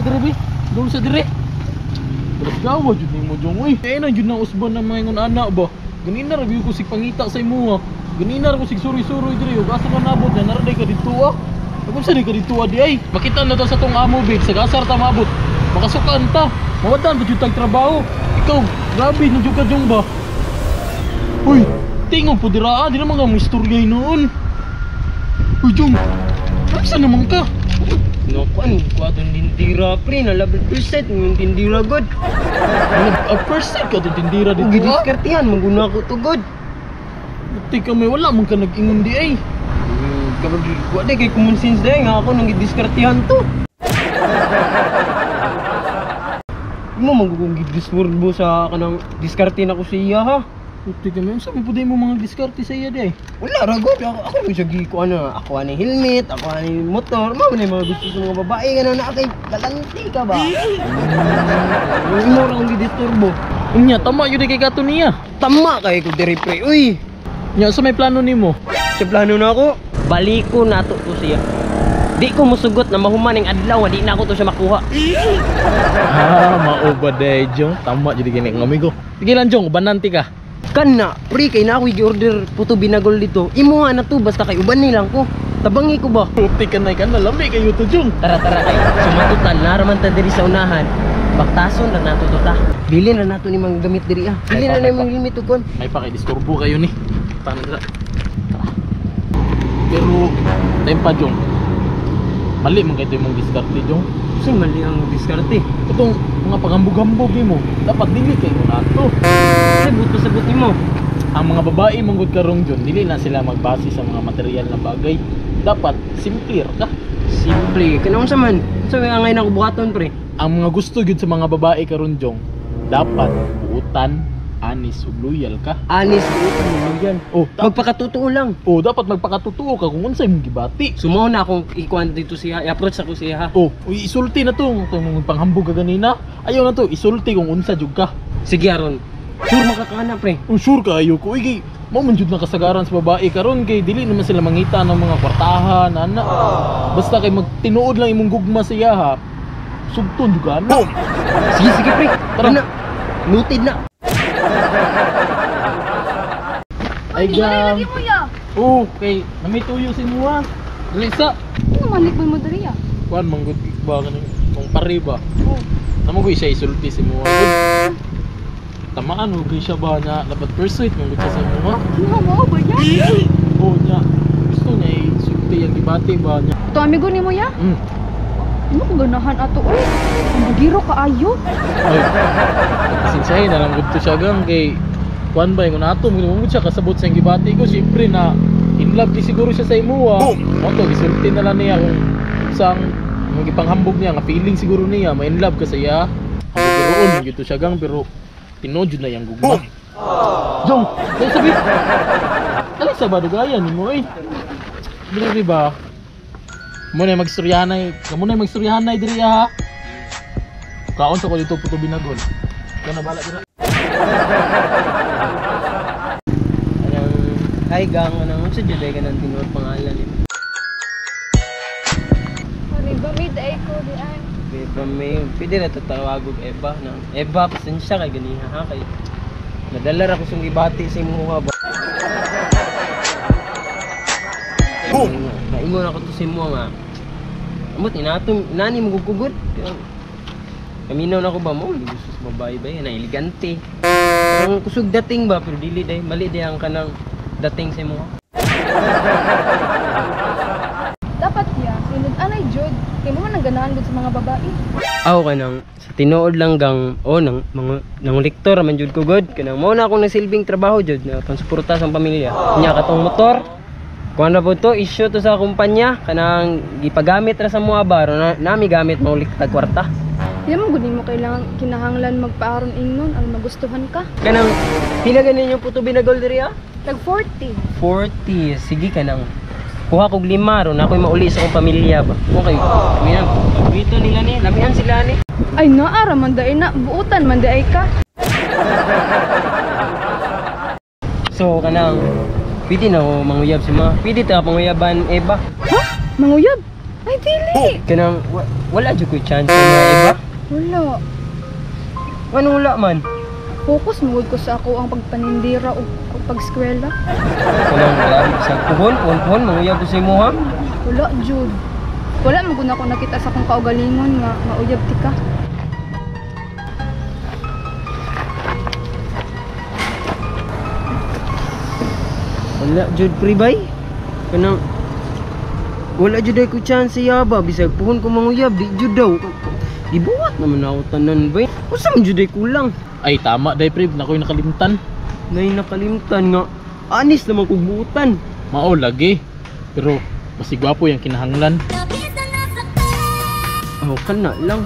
Dali diri bi. Dul sa diri. Terus gawa jud nimo Jong oy. Kay na jud na usban na mga ingon ana ba. Ganina ra gyud ko sig pangita sa imuha. Ganina ra ko sig suroy-suroy diri ug asa ka nabot na naraday ka didto ah. Kung sa di ka didto ah, di ay. Makita na ta sa tong amo babe, sa gasar ta maabot. Makasukaan ta. Mawadan pa jud tag trabaho. Ikaw, grabe na jud ka Jong ba. Uy, tingog po dira ah, di naman ka mo istorya noon. Uy Jong, asa naman ka? No, kuan ko atong tindira pre, na level percent yung tindira god. A percent ka itong tindira dito Ug ah. gidiskartehan maguna ko to god. Buti ka may wala man ka nag-ingon di ay. Kapag wa day kay common sense day nga ako nang gidiskartehan to. Mo magugong gidisturbo sa kanang diskarte na ko sa iya ha. Buti ka may sabi po di mo mga diskarte sa iya di ay. Wala ra god, ako mo siya gi kuan na, ako ani helmet, ako ani motor, mao man mga gusto sa mga babae nga na kay galante ka ba. Yung imo ra akong gidisturbo. Unya tama yun di kay kato niya. Tama kay ko diri pre. Uy, Nya sa may plano nimo? sa plano na ako, baliko na to ko siya. Di ko musugot na mahuman ning adlaw, di na ako to siya makuha. Ah, mao ba day Jong? Tama jud gini ng amigo. Sige lang Jong, ubananti ka. Kana, pre, kay na ako gi-order puto binagol dito. Imo nga na to basta kay uban nilang ko. Tabangi ko ba? Puti ka na ka na lami kayo to Jong. Tara tara kay sumatutan naraman ta diri sa unahan. Baktason na nato to ta. Bili na nato ni mga gamit diri ah. Bili na na mga gamit ukon. May pa kay disturbo kayo ni. Tara na. Pero time pa Jong. Mali man kay imong diskarte Jong. Kasi mali ang diskarte. Itong mga paghambog-hambog nimo, dapat dili kay mo nato. Sagot pa sagot nimo. Ang mga babae manggod karong Jong, dili na sila magbase sa mga material na bagay. Dapat simple ka. Simple. Kanaon sa man? Sa may angay na ko buhaton pre. Ang mga gusto gyud sa mga babae karon Jong, dapat buutan, anis ug loyal ka. Anis buutan loyal. Oh, magpakatotoo lang. Oh, dapat magpakatotoo ka kung unsay imong gibati. Sumo na akong ikuan dito siya, i-approach ako siya ha. Oh, uy, isulti na to, itong panghambog ka ganina. Ayaw na to, isulti kung unsa jud ka. Sige aron. Sure makakana pre. Oh, sure kaayo ko. Uy, kay mao man jud na kasagaran sa babae karon kay dili naman sila mangita ng mga kwartahan ana. Basta kay magtinuod lang imong gugma siya ha. Sugton jud ka ana. Sige sige pre. Tara. Tara. Noted na. Ay gang. Lagi mo ya. Oh, kay namituyo si muha. Dili sa. Ano man likman mo diri ya? Kuan manggod ba kaning mong pare ba? Oh. Namo ko siya isulti si muha. Tamaan og siya ba na dapat pursuit manggod siya sa muha. Ano mo ba ya? Oh, nya. Gusto niya isulti ang gibati ba niya. To amigo nimo ya? Ano ko ganahan ato oy? Ang bugiro kaayo. Ay. Pasensyahin na lang gud to siya gang kay kuan ba ingon ato mo siya kasabot sa gibati ko syempre na in love di siguro siya sa imuha. Mo to gisulti na lang niya kung sang mga gipanghambog niya nga feeling siguro niya ma in love ka sa iya. Hambugiroon gyud to siya gang pero tinuod jud na iyang gugma. Jong, dali sabi. Dali sa badugayan nimo oy. Dili ba? Mo na magstoryahanay, kamo na magstoryahanay diri ha. Kaon sa ko dito puto binagol. Ikaw na bala dira. Anang hi gang, anang unsa jud ay kanang tinuod pangalan nimo? Ano ba may day ko di ay. Eba may pwede na tatawag og Eba nang Eba pasensya kay ganiha ha kay nadala ra ko sung gibati sa imuha ba. Boom. Naingon ako to sa imuha nga. Amot inato nani mo gugugod. Kaminaw na ko ba mo gusto sa babae ba na elegante. Ang kusog dating ba pero dili day mali day ang kanang dating sa imuha. Dapat ya, sinod anay jud. Kay mo man ang ganahan gud sa mga babae. Aw kanang sa tinuod lang gang o nang mga nang lektor man jud ko god kanang mao na akong nagsilbing trabaho jud na pansuporta sa pamilya. Nya katong motor kuan na po to issue to sa kumpanya kanang gipagamit ra sa mua ba na, nami gamit mao liktag kwarta. Di man gud nimo kailangan kinahanglan magpaaron ingnon ang magustuhan ka. Kanang pila ganin yung puto binagol diri ah? Tag 40. 40 sige kanang kuha kog lima ron ako'y mauli sa akong pamilya ba. Okay. Mina, paborito nila ni, lamian sila ni. Ay naara man dai na, buutan man dai ka. So kanang pwede na ko manguyab si ma. Pwede ta panguyaban Eba. Ha? Manguyab? Ay, dili. Kanang wala jud ko'y chance sa mga iba. Wala. Anong wala man? Focus mo gud ko sa ako ang pagpanindira o pag-eskwela. Kanang grabe sa puhon, puhon, puhon, manguyab ko sa imo ha. Wala jud. Wala man gud ako nakita sa akong kaugalingon nga mauyab ti ka. Wala jud pre bay. Kanang wala jud ay ko chance sa yaba bisag puhon ko manguyab di jud daw. Gibuhat naman ako tanan bay. Usa man jud ay kulang. Ay tama day pre, nakoy nakalimtan. Nay nakalimtan nga anis naman kog buutan. Mao lagi. Pero mas gwapo yung kinahanglan. Oh, kana lang.